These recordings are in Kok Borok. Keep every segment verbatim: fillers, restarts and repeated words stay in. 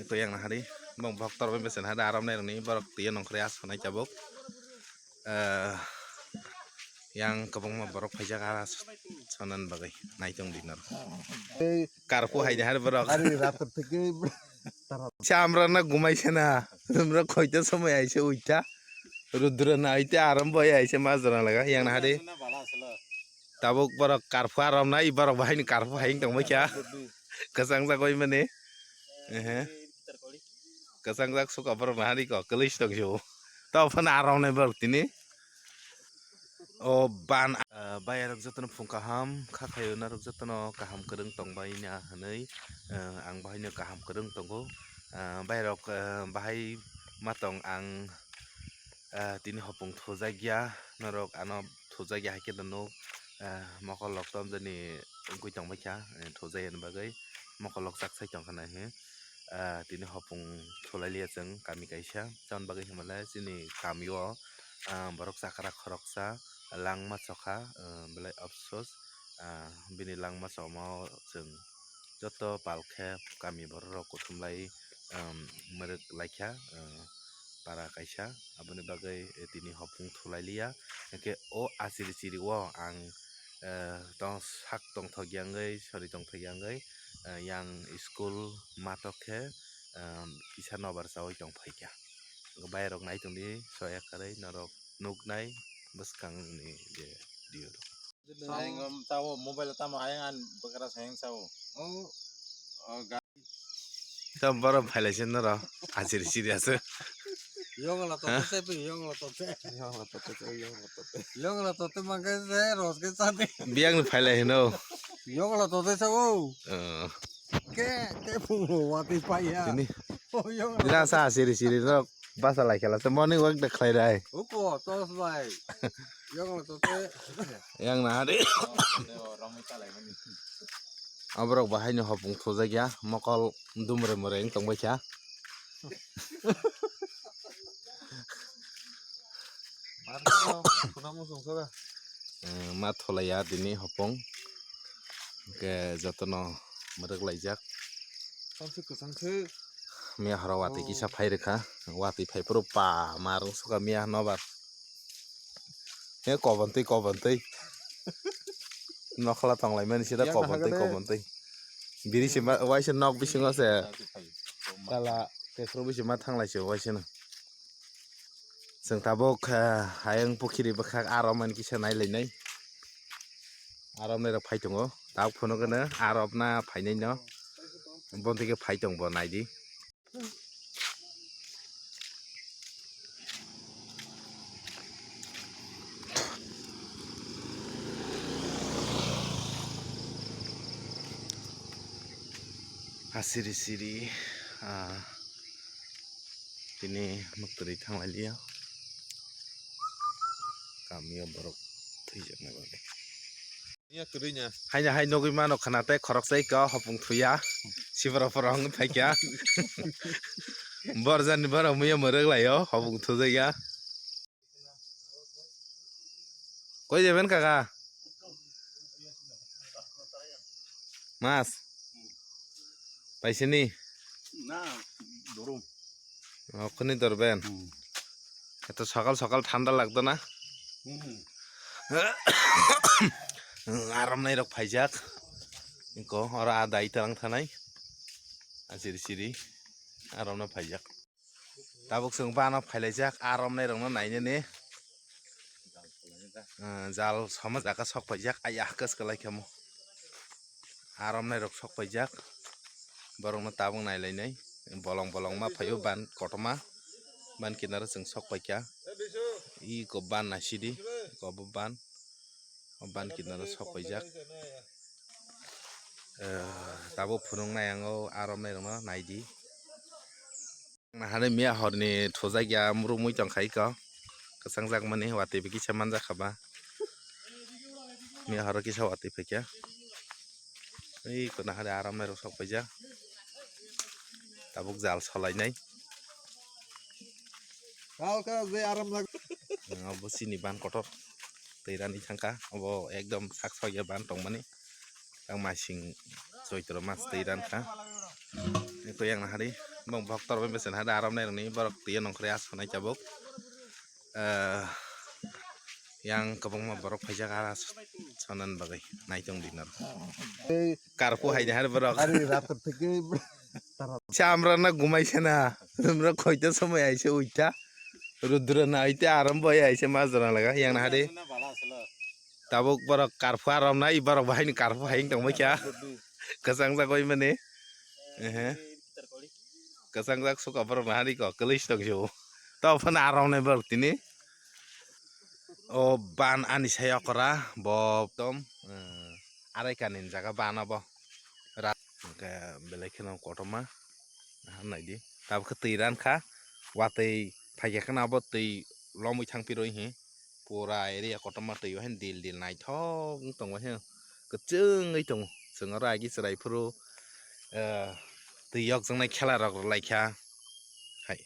To yang nahari, bong bok tor bai besen hada aram nai rani borok tiya nongkhre as khonai tabuk. Eh, yang kwbangma borok phaijak ara sonan bagwi naitung dinor. Karpu hai de har borok. Ari rator theke. Chamra na gumai sena. Rumra khoita somoi aise uita. Rudra na aite aram bai aise majra laga yang nahari. Tabuk borok karphu arom nai, borok bahai ni karphu hai wng tongbai kha. Kwchang jak oi mani. Ehe. Kwchang jak suka borok nahari ko, kwlwi si tong sio. Tabo phano arom nai borok tini. O ban, ah, bayarok jotono phung kaham, kha khayo narok jotono kaham kwrwng tong bai na hwnwi, ah, ang bahai no kaham kwrwng tongo. Ah, bayarok, ah, bahai ma tong ang, ah, tini hopung thujak ya, norok ano thujak ya hai khe no nuk, ah, mokol rok tamjani wngwi tong bai kha, eh, thujak yani bagwi mokol rok chak sai tong kha nai he. Ah, tini hopung thulai liya chwng kami kaisa, tamni bagwi hwnba le chini kami o, ah, borok chakra khoroksa langma chokha, ah, belai afsos, ah, bini langma choma o chwng joto pal khe kami borok rok kuthum lai, um, mwrwk lai kha, ah, para kaisa, aboni bagwi, eh, tini hopung thulai liya. Hwnkhe o achiri chiri o ang, eh, tong sak tongthok ya wngwi, sori tongthok ya wngwi, eh, yang school matok khe, eh, kisa nobar chaui tong phai kha. Bayarok nai tong di, soya kwrwi norok nuknai bwskang ni je video rok. Tamo mobile tamo ayang an bakra sayang sao. Oh. Oh, ga- Tam borok phailai se noro. Achiri chiri ase. Yongla to te, yongla to te. Yongla to te, yongla to te. Yongla to te mangke se ros ke sate. Biang ni phailai hino. Yongla to te sao. Eh. Ke, ke phung wati paya. Ini. Oh, yongla. Dina sa achiri chiri rok. Basa lai khala se morning walk de khlai rai. Uko, tos bai. Yongla to te. Yang na hari. Aborok bahai ni hopung thujak ya, mokol dumre mure wng tong bai kha. Eh, ma thulai ya tini hopung. Hwnkhe jotono mwrwk laijak. Tangsi kwchang se. Miya horo watwi kisa phai rwkha. Watwi phai phuru pa ma rwng suka miya nobar. He kobontwi, kobontwi. Nokhla tonglaimani sida kobontwi, kobontwi. Biri se ma, waisa nok bisingo se. Tala, tephuru bisi ma thanglai se waisa no. Chwng tabuk, eh, hayung pukhiri bwkhak arom ani kisa nailainai. Arom nairok phai tongo. Tabuk phunukgwno arom na phainai no. Bontwi khe phai tong bo naidi. Asiri siri, ah, tini mwktwrwi thanglailia. Kamio borok thwijaknai bagwi. Haino hai nugwi mano khwna tei khoroksa iko hopung thuya. Siboro phoro wngwi phaikha. Borjani borok muiya mwrwk laio hopung thujakya. Koi jeben kaka? Mas. Paisini? Na, dorum. Okhoni dorben. Hmm. Eto sokal sokal thanda lagdo na? Hmm. Arom nai rok phaijak. Iko oro a dai talang thanai. Asiri siri. Arom no phaijak. Tabuk chwng bana phailaijak, arom nai rokno nainani. Ah, jal sama jaga sok paijak, ai ah, kwskang lai khe mo. Arom nai rok sok paijak. Borokno tabuk nailainai. Bolong bolong ma phaio ban kotorma. Ban kinaro chwng sok paikha. Iko ban naisidi. Iko bo ban. O ban kinaro sok paijak. Eh, tabuk phunuknai ang o arom nai rokno naidi. Nahani miya horni thujakya murumui tongkha iko. Kwchangjakmani watwi bo kisa manjakha ba. Miya horo kisa watwi phaikha. Iko nahani arom nai rok sok paijak. Tabuk jal solainai. Kal kal je arom lag. Obo chini ban kotor. Twi rani thangkha. Obo ekdom sak sokya ban tongmani. Ang masing joitro mas twi rankha. Eko yang nahari. Bong boktor bai besen hade arom nai rwni borok twiya nongkhorwi asonai tabuk. Eh, yang kwbangma borok phaijak ara sonan bagwi naitung di norok. Karpu hai de har borok. Ari rator theke. Chamra na gumai sana. Rumra khoita somoi aise uita. Rudra na aite arom bai aise majra laga yang na hade. Tabuk borok karphu arom nai, borok bahai ni karphu hai wng tongma kya. Kwchang jak oi mani. Ehe. Kwchang jak suka borok na hari ko kwlwi si tong si o. To phano arom nai borok tini. O ban ani sai okra bo tom, eh, arai kani jaga ban abo. Rat hwnkhe belai kheno kotorma. Nahan naidi. Tabuk khe twi ran kha. Watwi phaikha kheno abo twi lomwi thangpiroi hi. Pura area kotorma twi o haino dil dil naithok wng tongo he. Kwchwngwi tongo. Chwng oro agi chwrai phuru, eh, twi yokjaknai khela rok rwlaikha. Hai.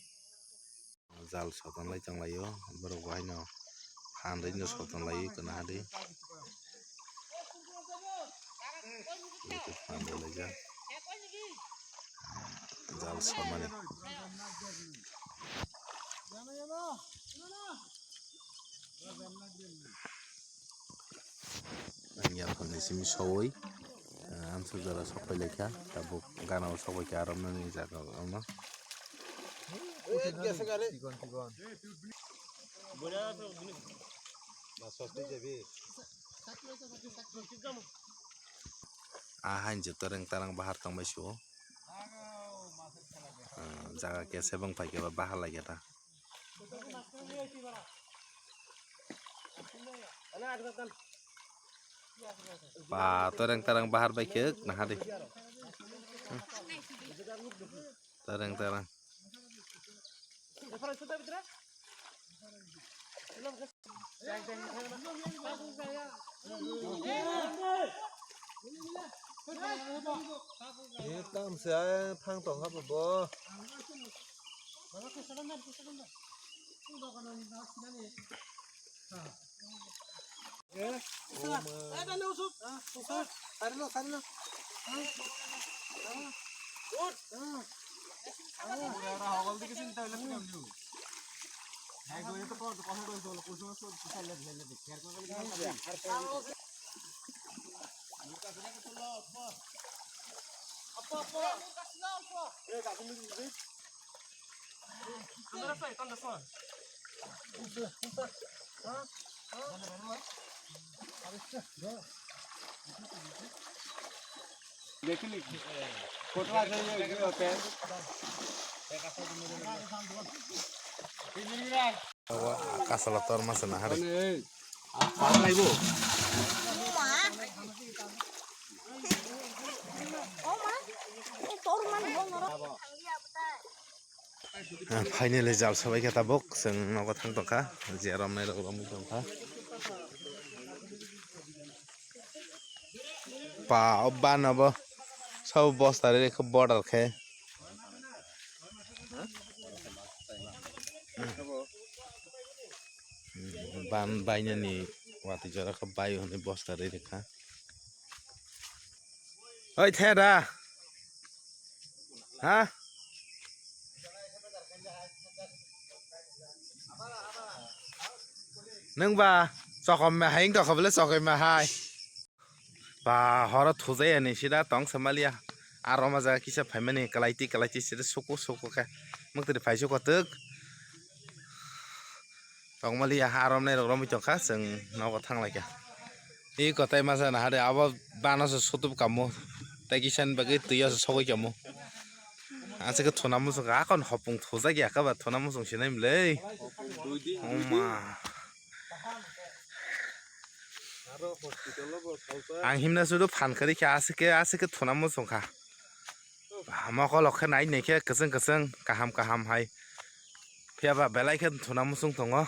Jal sotonlai tonglaio, borok bo haino phan rwino sotonlai kana hadi. Phan rwlaijak. Jal somani. Ang yaphangni simi sowoi, ah, amsuk jora sok pai laikha, tabuk gana o sok pai kha, aro nani jaga o no. Ah, hain je toreng tarang bahar tong bai sio. Ah, jaga khe sebeng pai khe ba bahar lai khe ta. Ba, toreng tarang bahar bai khe naha de. Toreng tarang. Ni tam se ai thang tong kha bo. Kasala tor masa nahari. Ah, finally jal sabai khe tabuk chwng nogo thang tongkha, je romnai rok romwi tongkha. Pa o ban abo sabo bosta rwi khe border khe. Ban bainani watwi jora khe bai hwnwi bosta rwi rwkha. Oi theda. Ha? Nwng ba chokom ma hai wng tokha bole chokom ma hai. Ba horo thujai ani sida tong samalia. Aro ma jaga kisa phaimani kwlaiti kwlaiti sida suku suku khe. Mwktwiri phai suko twk. Tongmali ya ha romnai rok romwi tongkha, chwng nogo thanglaikha. I kotai masa na hade abo bana se sotup kamo. Tai kisa ni bagwi twi asa sogwi kamo. Asa khe thuna muchung kha, akon hopung thujak ya kha ba thuna muchung sinai mlei. Oma. Ang himna sudu phan kari kha, asa khe, asa khe thuna muchung kha. Mokol khe nai nai khe kwchwng kwchwng kaham kaham hai. Phiya ba belai khe thuna muchung tongo.